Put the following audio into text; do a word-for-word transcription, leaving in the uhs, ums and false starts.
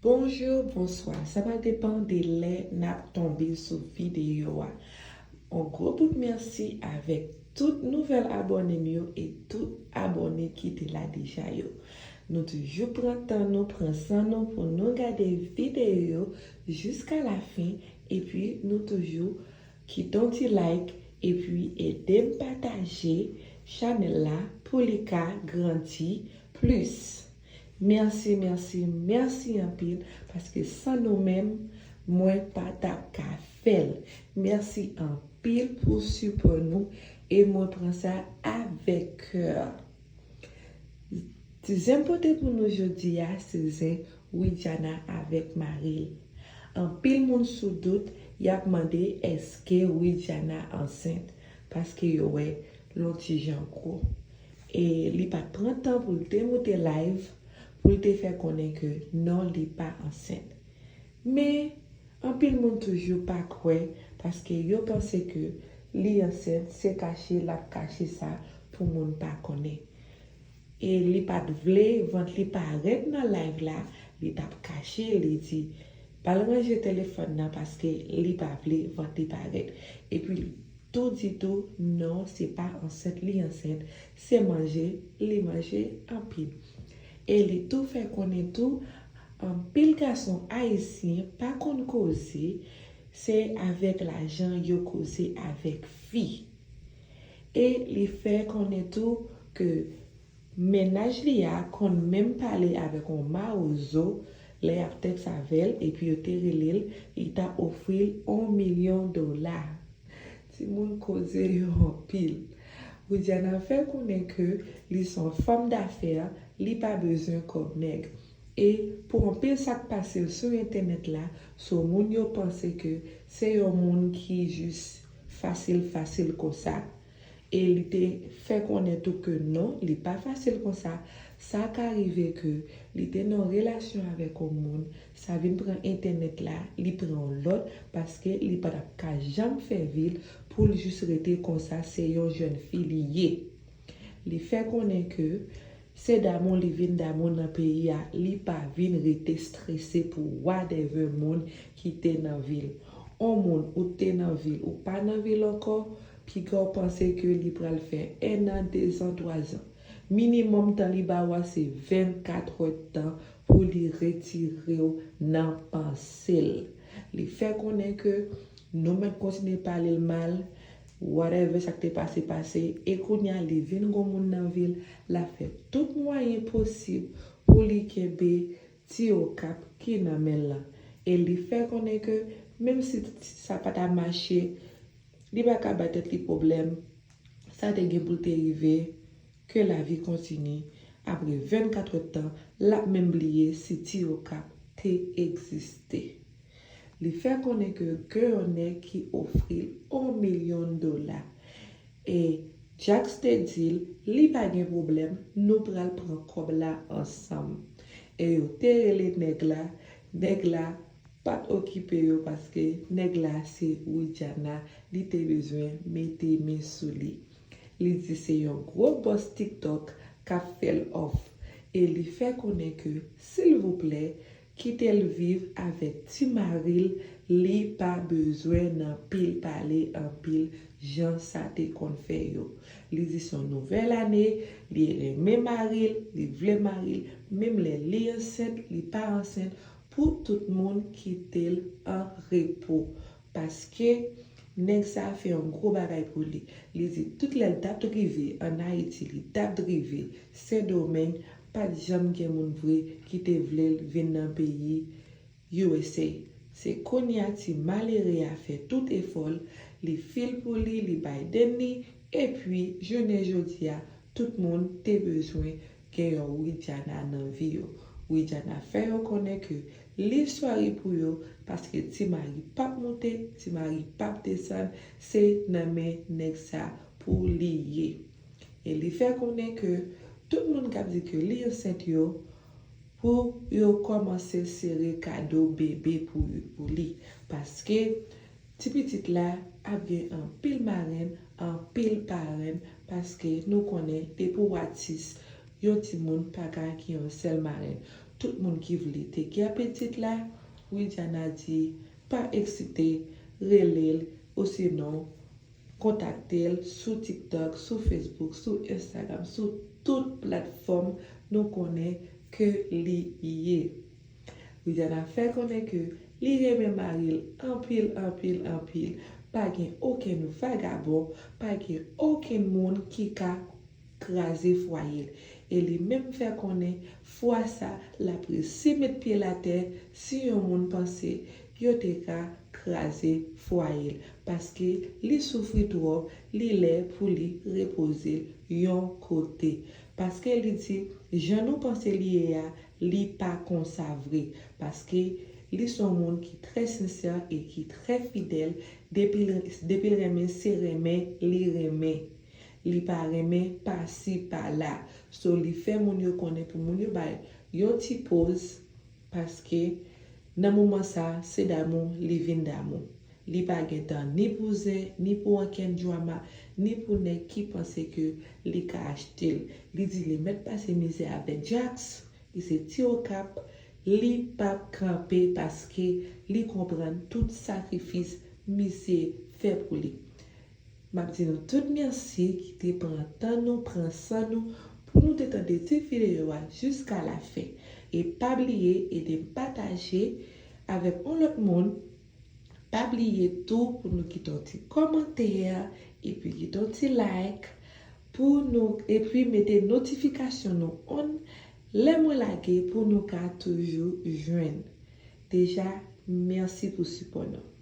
Bonjou, bonswa, sa va depann de lè n ap tonbe sou videyo a. Yon gwo bout mèsi avèk tout nouvèl abòne m yo e tout abòne ki te la deja yo. Nou toujou pran tan nou, pran san nou pou nou gade videyo yo jiska lafen, epi nou toujou kite yon ti like, epi ede m pataje chanèl la pou li ka grandi plis. Mèsi, mèsi, mèsi anpil, paske san nou menm, mwen pa t ap ka fè l. Mèsi anpil pou sipò nou, e mwen pran sa avèk kè. Zen m pote pou nou jodi a, se zen Widiana avèk mari l. Anpil moun sou dout, y ap mande èske Widiana ansent, paske yo wè l yon ti jan gwo. E li pa t pran tan pou l te moute live, pou l te fè konnen ke non, li pa ansent. Men, anpil moun toujou pa kwè, paske yo panse ke li ansent, se kache l ap kache sa pou moun pa konnen. E li pa t vle vant li parèt nan live la, li t ap kache, li di, pa l ranje telefòn nan paske li pa vle vant li parèt. Epi li tou di tou, non, se pa ansent li ansent, se manje li manje anpil. E li tou fè konnen tou, anpil gason ayisyen pa konn koze, se avèk lajan yo koze avèk fi. E li fè konnen tou ke mennaj li a konn menm pale avèk yon mawozo lè y ap tèks avè l, epi yo te rele l, li ta ofri l yon milyon dola. Timoun, koze yo anpil. Widiana fè konnen ke li se yon fanm dafè, li pa bezwen kòb nèg. E pou anpil sa k pase l sou entènèt la, sou moun yo panse ke se yon moun ki jis fasil, fasil konsa. E li te fè konnen tou ke non, li pa fasil konsa. Sa ka rive ke li te nan yon relasyon avèk yon moun, sa vin pran entènèt la, li pran yon lòt, paske li pa t ap ka janm fè vi l pou l jis rete konsa, se yon jèn fi li ye. Li fè konnen ke se damou li vin damou nan peyi a, li pa vin rete strese pou whatever moun ki te nan vi l. On moun ou te nan vi l, ou pa nan vi l ankò, piga w panse ke li pral fè en an, dezan, twazan. Minimòm tan li ba w a se vennkat èdtan pou li retire w nan panse l. Li fè konnen ke nou mèt kontinye pale l mal, whatever sa k te pase, pase, e kounye a li vin gon moun nan vi l, l ap fè tout mwayen posib pou li kenbe ti okap ki nan men l lan. E li fè konnen ke menm si sa pa ta mache, li pa ka bay tèt li pwoblèm, sa te gen pou l te rive, ke lavi kontinye. Apre vennkat èdtan, l ap menm bliye si ti okap te egziste. Li fè konnen ke gen yon nèg ki ofri l yon milyon dola. E Jax te di l, li pa gen pwoblèm, nou pral pran kòb la ansanm. E yo te rele nèg la, nèg la pa t okipe yo paske nèg la se Widiana, li te bezwen mete men sou li. Li di se yon gwo bòs TikTok k ap fè l òf. E li fè konnen ke, silvouplè, kite l viv avèk ti mari l, li pa bezwen nan pil pale anpil jan sa te konn fè yo. Li di se yon nouvèl ane, li renmen mari l, li vle mari l, menm lè li ansent, li pa ansent, pou tout moun kite l an repo. Paske nèg sa a fè yon gwo bagay pou li. Li di tout lè l t ap rive ann Ayiti, li t ap rive Sendomeng, pa t janm gen moun vre ki te vle l vin nan peyi U S A. Se kounye a ti malere a fè tout efò l, li fil pou li, li bay denni, epi jounen jodi a, tout moun te bezwen gen yon Widiana nan vi yo. Widiana fè yo konnen ke li sòri pou yo, paske ti mari p ap moute, ti mari p ap desann, se nan men nèg sa pou li ye. E li fè konnen ke tout moun k ap di ke li ansent yo, pou yo kòmanse sere kado bebe pou, pou li. Paske ti pitit la ap gen anpil marenn, anpil parenn, paske nou konnen depi w atis, yon timoun pa ka gen yon sèl marenn. tout moun ki vle te gen pitit la. Widiana di pa eksite, rele l osinon kontakte l sou TikTok, sou Facebook, sou Instagram, sou tout platfòm nou konnen ke li ye. Widiana fè konnen ke li renmen mari l anpil, anpil, anpil. Pa gen okenn vagabon, pa gen okenn moun ki ka kraze fwaye l. E li menm fè konnen fwa sa l ap resi met pye l atè si yon moun panse yo te ka kraze fwaye l. Paske li soufri twòp, li lè pou li repoze l yon kote. Paske li di, jan nou panse li ye a, li pa konsa vre. Paske li se yon moun ki trè sensè e ki trè fidèl. Depi l, depi l renmen, se renmen li renmen. Li pa renmen pasi pala. So, li fè moun yo konnen pou moun yo bay yon ti poz, paske nan moman sa, se damou li vin damou. Li pa gen tan ni pou zen, ni pou ankenn djwama, ni pou nèg ki panse ke li ka achte l. Li di li mèt pase mizè avèk Jax, li se ti Okap, li p ap kanpe paske li konprann tout sakrifis misye fè pou li. M ap di nou tout mèsi ki te pran tan nou, pran san nou pou nou te tande ti videyo a jiska lafen. E pa bliye ede m pataje avèk yon lòt moun. Pa bliye tou pou nou kite yon ti kòmantè epi kite yon ti like pou nou, epi mete notifikasyon nou on lè mwen lage pou nou ka toujou jwenn. Deja, mèsi pou sipò nou.